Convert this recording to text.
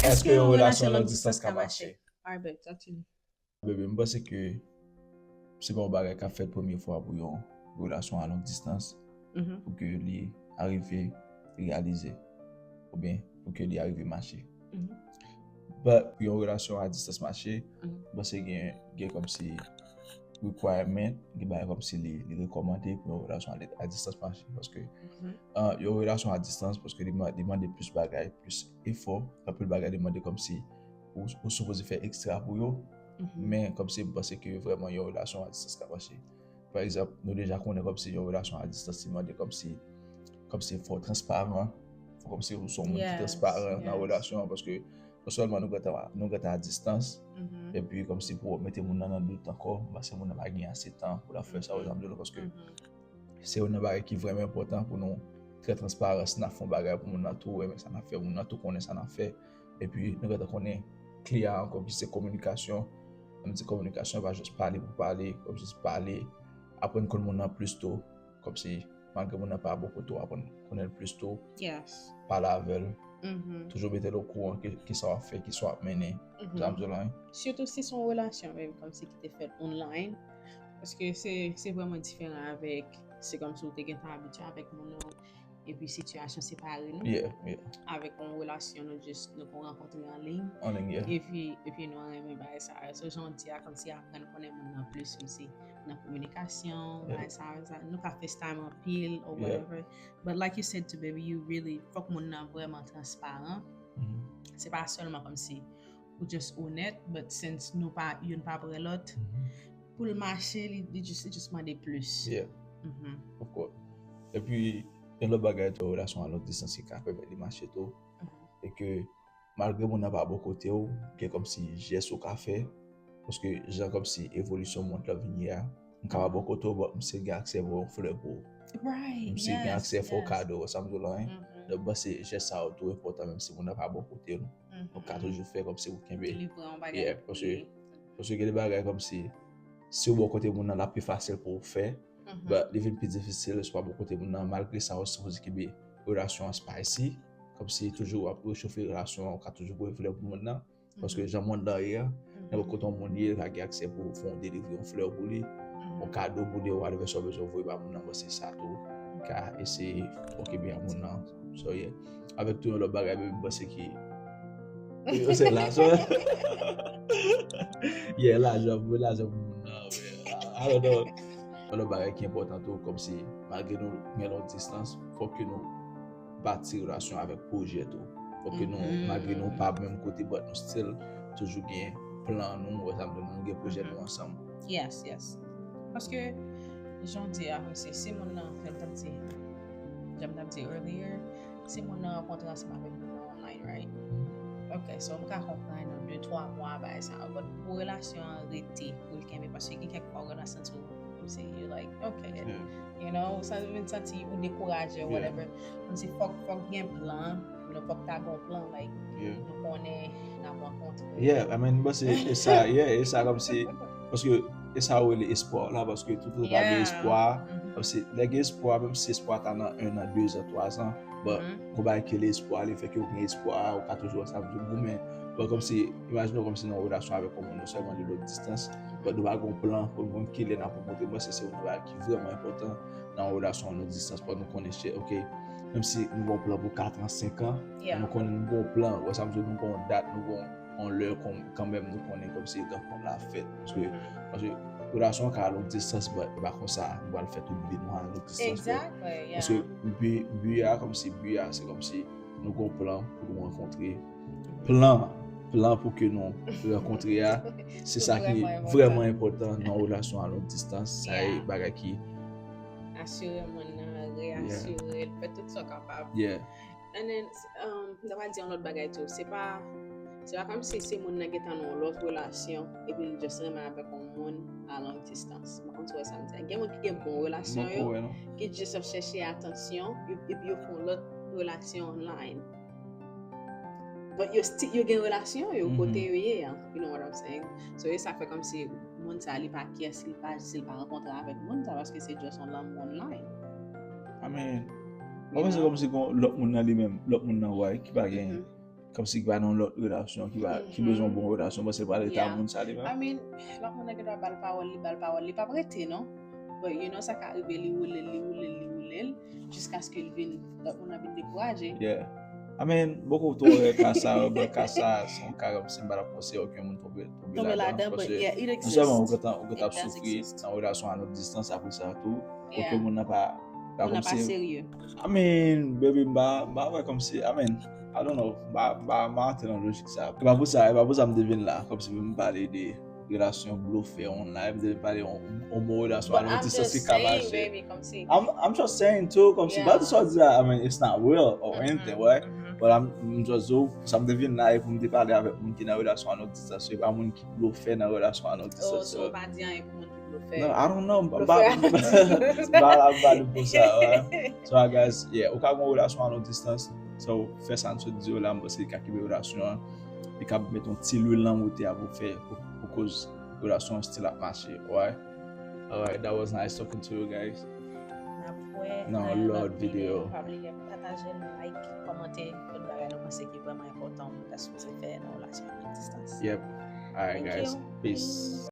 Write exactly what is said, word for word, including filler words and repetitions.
Èske yon relasyon long distance ka mache? Alright, babe, talk to me. Bebe, m panse ke se pa yon bagay k ap fèt premye fwa pou yon relasyon a long distance Mhm. Pou ke li arive reyalize oubyen pou ke li arive mache. Mhm. But pou yon relasyon a distance mache, Mhm. m panse gen gen kòmsi requirement, gen bagay kòmsi li li rekòmande pou yon relasyon a, a distance mache paske Mhm. uh, yon relasyon a distance paske li, ma- li mande plis bagay, plis efò, anpil bagay li mande kòmsi ou, ou sipoze fè ekstra pou yo, Mhm. men kòmsi m panse ke vrèman yon relasyon a distance ka mache. Pa egzanp, nou deja konnen kòmsi yon relasyon a distance li mande kòmsi kòmsi fò transparan, fò kòmsi ou se yon moun ki Yes, transparan nan yes. Relasyon an paske non sèlman nou gentan nou gentan a distance Mhm. epi kòmsi pou mete moun nan nan dout ankò, m panse moun nan pa gen ase tan pou l ap fè sa ou janm di l paske Mhm. se youn nan bagay ki vrèman enpòtan pou nou trè transparan. Si n ap fè yon bagay pou moun nan tou renmen sa n ap fè, moun nan tou konnen sa n ap fè, epi nou gentan konnen kle a ankò ki se kominikasyon. Lè m di kominikasyon, pa jis pale pou pale, kòmsi se pale, aprann konn moun nan plis tou, kòmsi malgre moun nan pa bò kote w, aprann konnen l plis tou, Yes. pale avè l, Mhm. toujou mete l okouran ki, ki sa w ap fè, ki sa w ap mennen. Mhm. Sa m di w la, wi. Sitou si se yon relasyon menm kòmsi ki te fèt online. Paske se se vrèman diferan avèk, se kòmsi ou te gentan abitye avèk moun nan, epi sitiyasyon separe nou. Yeah, yeah. Avèk yon relasyon nou just nou kon rankontre an liy. An liy, yeah. Epi epi nou renmen bagay sa. So jan w di a kòmsi aprann konnen moun nan plis, kòmsi nan kominikasyon, Yeah. bagay sa, sa. Nou ka FaceTime anpil or Yeah. Whatever. But like you said to baby, you really fòk moun nan vrèman transparan. Mhm. Se pa sèlman kòmsi ou just onèt, but since nou pa youn pa prè lòt, Mhm. pou l mache, li, li just, li just mande plis. Yeah, Mhm. Of course. Epi gen lòt bagay tou, relasyon a long distance ki ka pèmèt li mache tou. Mhm. E ke malgre moun nan pa bò kote w, gen kòmsi jès ou ka fè. Paske jan kòmsi evolisyon mond la vin ye a, m ka pa bò kote w, but m still gen aksè voye yon flè pou ou. Right. M still gen Yes, aksè fè w yes. Kado, sa m di w la, hein. Mhm. Donk, m panse jès sa yo tou enpòtan, menm si moun nan pa bò kote w. Mhm. Ou ka toujou fè kòmsi ou kenbe. Delivre yon bagay. Yeah, paske, paske gen de bagay kòmsi, si w bò kote moun nan, l ap pi fasil pou w fè, Mhm. but li vin pi difisil si w pa bò kote moun nan, malgre sa, ou sipoze kenbe relasyon an spicy, kòmsi toujou w ap rechofe relasyon an, ou ka toujou voye flè pou moun nan, paske jan mond lan ye a, nenpòt kote yon moun ye, li ka gen aksè pou fè yon delivre yon flè pou li, yon kado pou li, whatever sa w bezwen voye ba moun nan, bon, se sa tou, ou ka eseye okipe a moun nan. So, yeah. Avèk tou yon lòt bagay, baby, m panse ki se lajan. Yeah, lajan, pou lajan pou moun nan. I don't know. Yon lòt bagay ki enpòtan tou, kòmsi, malgre nou gen long distance, fòk ke nou bati relasyon avèk pwojè tou. Fòk ke nou, Mhm. malgre nou pa menm kote, but nou still toujou gen plan nou, wè sa m di, nou gen pwojè nou ansanm. Yes, yes. Paske, jan w di a, se, se moun nan, jan m t ap di, jan m t ap di earlier, se moun nan rankontre ansanm avèk moun nan online, right? Ok, so m ka konprann nan de, twa mwa, bagay sa, but pou relasyon an rete, pou l kenbe, paske gen kèk fwa w gentan santi w, kòmsi, you like, ok, Yeah. you know, sa vin santi ou dekouraje, Yeah. whatever. Kòmsi fòk, fòk gen plan, you know, fòk ta gen plan, like, Yeah. nou konnen n ap rankontre. Yeah, I mean, m panse e sa, yeah, e sa kòmsi, paske e sa yo rele espwa la, paske tout lè pa gen Yeah. espwa, Mhm. kòmsi lè gen espwa, menm si espwa ta nan un an, deux ans, trois ans, but Mhm. gon bagay ki rele espwa, li fè ke ou gen espwa, ou ka toujou ansanm, toujou goumen. But kòmsi, imajine w kòmsi nan yon relasyon avèk yon moun, non sèlman de long distance, but nou pa gon plan pou nou konn kilè n ap rankontre. Mwen, se, se yon bagay ki vrèman enpòtan nan yon relasyon a long distance, pou nou konnen, ok, menm si nou gon plan pou kat an, senk an, Yeah. nou konnen nou gon plan, wè sa m di, nou gon dat, nou gon yon lè kon, kanmenm nou konnen kòmsi rankontre la fèt. Paske, Mhm. paske relasyon an ka a long distance, but e pa konsa nou pral fè tout vi nou a long distance. Exactly, yeah. Paske bi, bi a, kòmsi bi a, se kòmsi nou gon plan pou nou rankontre. Plan, plan pou ke nou rankontre a, se sa ki Vrèman vrèman enpòtan nan yon relasyon a long distance. Sa e Yeah. bagay ki, Asire moun nan, reyasire l, fè tout sa w kapab. yeah, And then, um, m ta pral di yon lòt bagay tou. Se pa, se pa kòmsi se moun nan gentan nan yon lòt relasyon, epi l just renmen avèk yon moun a long distance. M pa konn si w wè sa m di a. Gen moun ki gen bon relasyon mwen yo, kwè, non. Ki just ap chèche atansyon, epi yo fè yon lòt relasyon online. But yo sti-, yo gen relasyon yo, Mhm. kote yo ye a, you know what I'm saying? So, e sa fè kòmsi moun sa li pa care si li pa, si li pa rankontre avèk moun sa, paske se just yon lanmou online. I mean, You mwen panse know? Kòmsi gon lòt moun nan li menm, lòt moun nan wè ki pa gen, Mhm. kòmsi ki pa nan lòt relasyon, ki pa, ki bezwen yon bon relasyon, paske l pral rete a Yeah. moun sa li menm. I mean, lòt moun nan gen dwa ba l pawòl, li ba l pawòl, li p ap rete, non? But you know, sa ka rive, li woule l, li woule l, li woule l, jiskaske l vin, lòt moun nan vin dekouraje. Yeah. I mean, bòkò tou wè ka sa, yo, but ka sa, se yon ka kòmsi m pa t ap konseye okenn moun tonbe, tonbe Tonbe ladan, ladan, but paske yeah, it non sèlman ou exists. gentan ou gentan ap It does soufri exist. Nan relasyon a long distance, apre sa tou, Yeah. okenn moun nan pa, pa Moun nan pa kòmsi, serye. I mean, baby, m pa, m pa wè kòmsi, I mean, I don't know, m pa, m pa, m pa antre nan lojik sa. E pa pou sa, e pa pou sa m te vin la, kòmsi pou m pale de relasyon blofè online, m te vin pale yon, yon bon relasyon a But long I'm distance just ki ka saying, mache. Baby, kòmsi. I'm, I'm just saying too, kòmsi, Yeah. pa tout sa w di a, I mean, it's not real or Mhm, anything, right? mhm. But I'm, I'm just so, sa m te vin la, e pou m te pale avèk moun ki nan relasyon a long distance, e pa moun ki blofè nan relasyon a long Oh, distance. so ou pa di anyen pou moun ki blofè. Non, I don't know, m Blofè pa, a pa di. m pa la m pa li pou sa, right? So, guys, yeah, ou ka gen yon relasyon a long distance, so, fè sa m sot di yo la, m panse li ka kenbe relasyon an, li ka mete yon ti lwil nan moute a pou fè, pou, pou koz relasyon an still ap mache, right? Alright, that was nice talking to you guys. N ap wè Nan nan yon lòt lòt videyo. Videyo. Pa bliye pataje l, like, kòmante, tout bagay nou panse ki vrèman enpòtan moun ta sipoze fè nan relasyon long distance. Yep. Alright, Thank guys. you. Peace.